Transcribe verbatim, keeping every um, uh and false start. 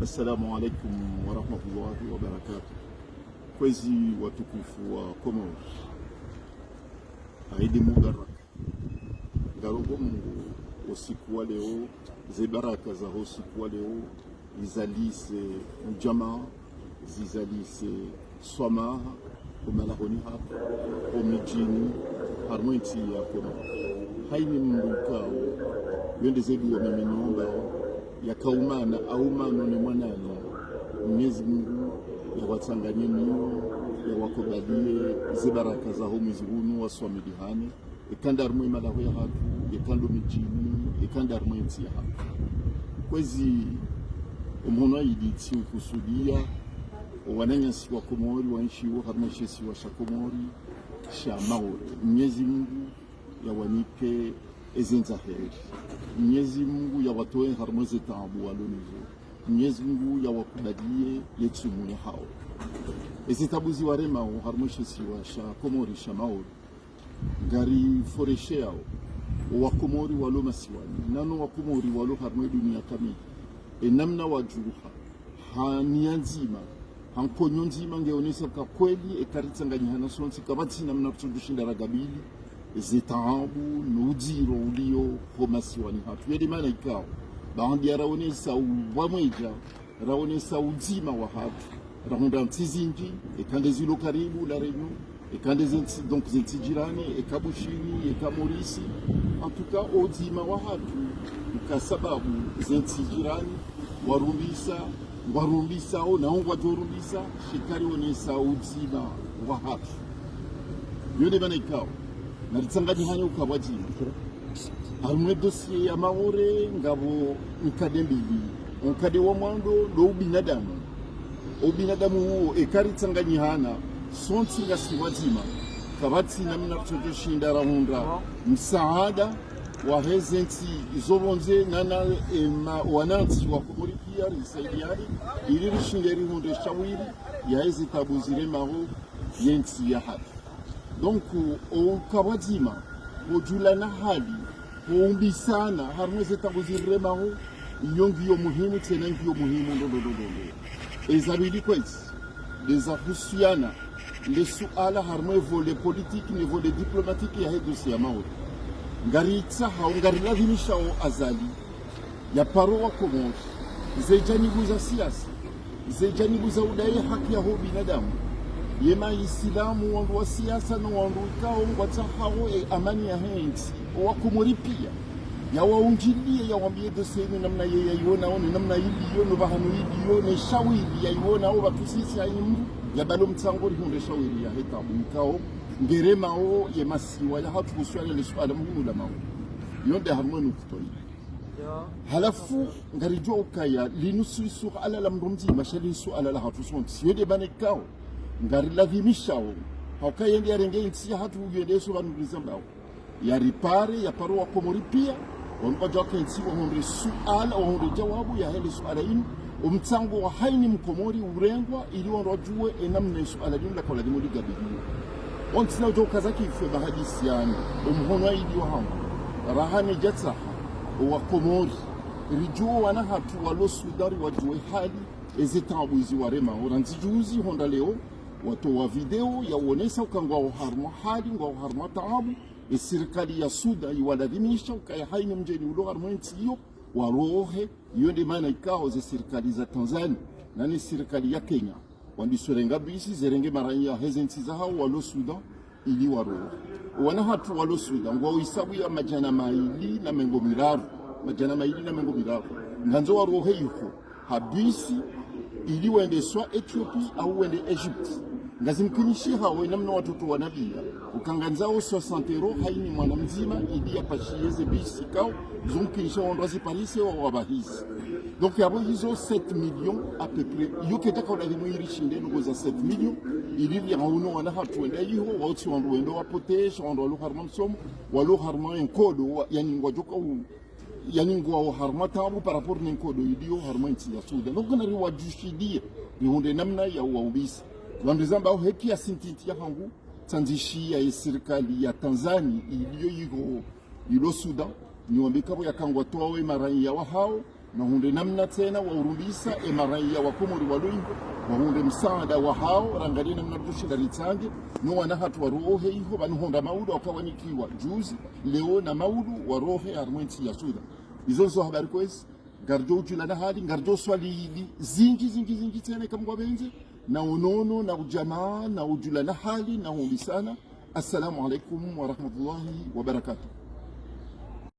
Assalamu alaikum warahmatullahi wabarakatuh. Kwezi watukufu wa Komori, Aidi Mubarak. Ngaromba Mungu usiku wa leo, ze baraka za usiku wa leo, zizalise ujamaa, zizalise swamaha, ho malahoni hatru, ho midjini, harumwa entsi ya Komori. Haina mndru ikao, yende ze duwa mimi niomba, yaka umana, aumano ne mwananya, Mwenyezi Mungu yawatsanganye miyo, yawakubalie ze baraka za ho mwezi unu waswamilihane, eka nda harumwa emalaho yahatru, eka ndo midjini, eka nda harumwa entsi yahatru. Kwezi, omhono Aidi tsi ukusudia, owananyasi wa Komori, waenshio harumwa she isiwa sha Komori, sha Maore. Mwenyezi Mungu yawanike ezendza heri. Mwenyezi Mungu yawatoe harumwa ze taabu walo nazo. Mwenyezi Mungu yawakubalie ye tsumu yahao. Eze taabu ziwaremao harumwa she isiwa sha Komori sha Maore, ngariforesheao owakomori walo masiwani, nano wakomori walo harumwa edunia kamili, enamna wadjuha, ha nia ndzima, ha nkonyo ndzima, ngeonesa ka kweli, eka ritsanganyihana sontsi, kapvatsi namna ritsodjoshinda rakabili ze taabu no udziro ulio ho masiwani hatru. Yende mana ikao, baanda ya raonesa uwamwedja, raonesa udzima wahatru, rahundra ntsi zindji, eka nde zilo karibu La Réunion, eka nde zentsi, donc zentsi jirani, eka Bushini, eka Maurice. En tout cas, udzima wahatru, uka sababu zentsi jirani, warumbisa, warumbisao, nao ngwadjorumbisa, sha eka rionesa udzima wahatru. Yende mana ikao, naritsanganyihane uka pvwadzima. Harumwa e dossier ya Maore ngapvo nkade mbili. Onkade wa mwando ndo ubinadamu. Obinadamu uwo eka ritsanganyihana, sontsi ngasi pvwadzima, kapvatsi namna ritsodjoshinda rahundra msaada wahe zentsi zo pvondze, nana ema wanantsi wa Komori pia risaidiane, ili rishinde rihundre shawiri yahe ze taabu ziremao yentsi yahatru. Donc, uka pvwadzima, hudjulana hali, huumbisana, harumwa ze taabu ziremao, iyo ngiyo muhimu, tsena ngiyo muhimu, ndo, ndo, ndo, ndo, ndo. Eza pvili kwezi, ndeza husiana, nde suala harumwa e volet politique, ne volet diplomatique yahe dossier ya Maore. Ngaritsahao, ngarilazimishao Azali, yapare owakomori, ze janibu za siasa, ze janibu za udai haki yaho binadamu, ye maisilamu, wandru wa siasa, no wandru ikao ngwatsahao e amani yahe ntsi, owakomori pia, yawaundjilie, yawambie dossier inu namna ye yaionao, ne namna iliyo, no pvahanu iliyo, ne shawiri yaionao, pvatsu sisi haina mndru yabalo mtsango rihundre shawiri yahe taabu ikao ngeremao ye masiwa yahatru, husiana le suala muhimu la Maore. Iyo nde harumwa nukta iyo. Halafu, ngaridjuao ukaya, linu tsi suala la mndru mdzima, sha linu suala lahatru sontsi. Iyo nde mana ikao, ngarilazimishao, hauka yende yarenge entsi yahatru, yende eso pvanu rizambao. Yaripare, yapare owakomori pia, wanu kwadjaka entsi wahundre suala, wahundre jawabu yahe le suala inu, omtsango wa haina mkomori urengwa, ili wandru wadjuwe enamna e suala linu laka ulazimu likabiliwe. Ontsi na udjo ukaza kifwe bahadisi yani, omhono Aidi wahangu, raha nedjatsaha, owakomori, ridjuwe wana hatru walo Sudan, riwadjuwe hali, eze taabu izi waremao, randzi juzi hondra leo, watowa video yaonesa uka ngwao harumwa hali, ngwao harumwa taabu, e sirikali ya Sudan iwalazimisha ukaya haina mdjeni ulo harumwa entsi iyo, warohe, iyo nde mana ikao ze sirikali za Tanzania, nane sirikali ya Kenya, wandisa urenga bisi, zirenge maraiya heze ntsi zahao walo Sudan, ili warohe. Wana hatru walo Sudan, ngwao hisabu ya madjana maili na mengo miraru, madjana maili na mengo miraru. Ngandzo warohe iho, ha bisi, ili wende swa Ethiopie au wende Egypte. Ngazimkinishihao enamna watoto wanabia, uka ngandzao soixante euros haina mwana mdzima, ili yapashiye ze bisi ikao, zomkinisha wandru waziparise wa wabahizi. Donc, yapvo izo sept millions à peu près. Iyo kayidjaka ulazimu irishinde ndrongoo za sept millions, ili riaune wana hatru wende iho, wao tsi wandru wende wapotesha, wandru walo harumwa msomo, walo harumwa enkodo, wa, yani ngwadjoka u, yani ngwao harumwa taabu par rapport ne nkodo iliyo harumwa entsi ya Sudan. Donc, nariwadjushidie, rihundre namna ya uwaubisa. Wandru zambao heki ya sintiti yahangu, tsandzishiya ye sirikali ya Tanzania iliyo iho ilo Sudan, niwambe ukaya pvo yaka ngwatoao e maraiya wahao, Na hundre namna tsena wa urumbisa, e maraiya wa Komori walo iho, wa hundre msaada wa hawo, rangalie namna ridjo shinda ritsange, no wana hatru wa roho iho, pvanu hondra maudu, waka wanikiwa juzi, leo na maudu, wa roho harimwa entsi ya Sudan. Izo ndzo habari kwezi, ngaridjo udjulana hali, ngaridjo swali idi, zindji, zindji, zindji tsena eka Mngu yapvendze, na unono, na udjamaa, na udjulana hali, na umbisana. Assalamu alaikum wa rahmatullahi wa barakatuh.